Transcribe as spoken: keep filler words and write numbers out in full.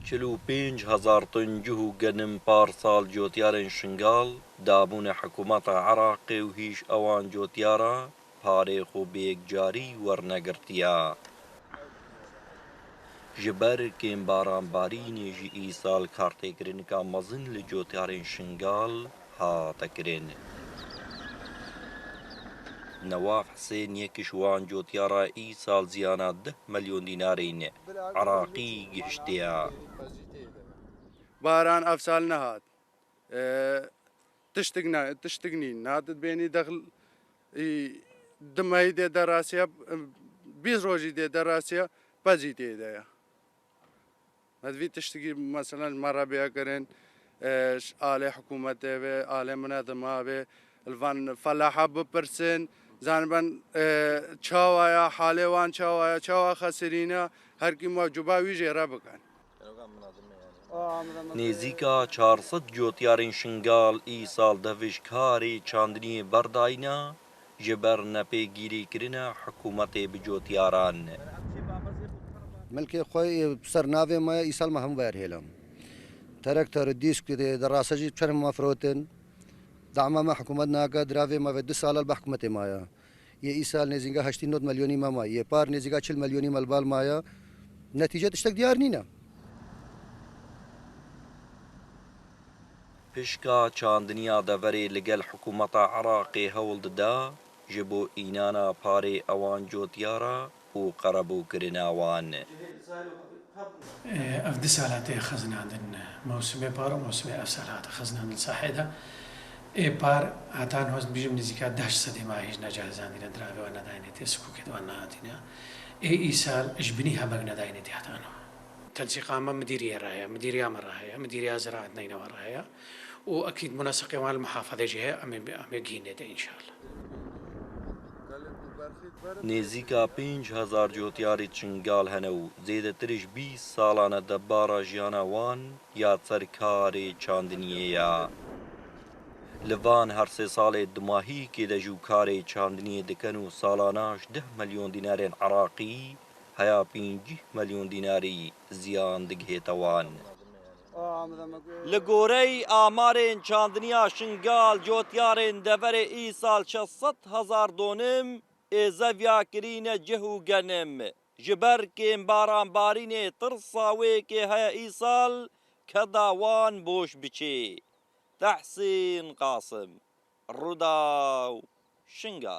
Çil û pênc hezar ton cih û genim parsal cotyarên Şingal dabûne hikûmeta Iraqê û hîş ewan cotyara parê xwe bi yekcarî wernegirtiye. Ji ber kêmbaranbarînê jî îsal kartêkirinika mezin li cotyarên Şingal hate kirin. Newaf Hisên yek ji wan cotyara îsal ziyana deh milyon dînarên Iraqî gihiştiye. Baran ev sal nehat. E, tiştik ne, tiştik nîn. Nehat dibênî dexil, î, di mehî dê derasiya, e, bîst rojî dê derasiya, pezî tê de ye. Me divî tiştikî, meselen, ji me re bêya kirin, e, ji alê hikûmetê ve, alê minedima ve, li van felaha bipirsin, zaniben, e, çawa ya, halê wan çawa ya, çawa xesirîne, her kî ma cuba wî jê re bikin. Nêzîka çar sed cotyarên Şingal îsal dev ji karê çandiniyê berdayîne, ji ber nepêgîrîkirina hikûmetê bi cotyaran. Milkê xwe yê ser navê me ye, îsal me hemû vayar hêlam. Terektor, dîsk, derase jî çerm me firotin. Dama me hikûmet nake, diravê me ve du sal e li ba hikûmetê maye. Yê îsal nêzîka heştî nod milyonî me maye. Yê par nêzîka çil milyonî me li bal maye. Netîce tiştek diyar nîne. Pişka çandiniya deverê li gel hikûmeta Iraqê hewl dida ji bo înana parê ewan cotyara û qerebûkirina wan. Ev du sala tê xezinandin, mewsimê par û mewsimê ev sal hate xezinandin sahê de. Ê par heta niha ez dibêjim nêzîka deh ji sedê ma hêj necahizandîne, diravê wan nedayîne tê, sikûkê di wan nehatîne. Ê îsal ji binî hebek nedayîne tê heta niha. Tensîqa me midîriyê re heye, midîriya me re heye, midîriya ziraet neynewa re heye û ekîd muneseqê wan li muhafazê jî heye, em ê, em ê gihînê te înşallah. Nêzîka pênc hezar cotyarê Çingal hene û zêdetir ji bîst salan e debara jiyana wan ya ser karê çandiniyê ye. Li van her sê salê dimahîkê de jî karê çandiniyê dikin û salana ji deh milyon dînarên Iraqî heya pêncî milyon dînarî ziyan digihête wan. Li goreyî amarên çandiniya Şingal, cotyarên deverê îsal şeş sed hezar donim ê zeviya kirîne cih û genim. Ji ber kêmbaranbarînê tirsa wê yekê heye îsal keda wan boş biçê. Tehsîn Qasim, Rûdaw, Şingal.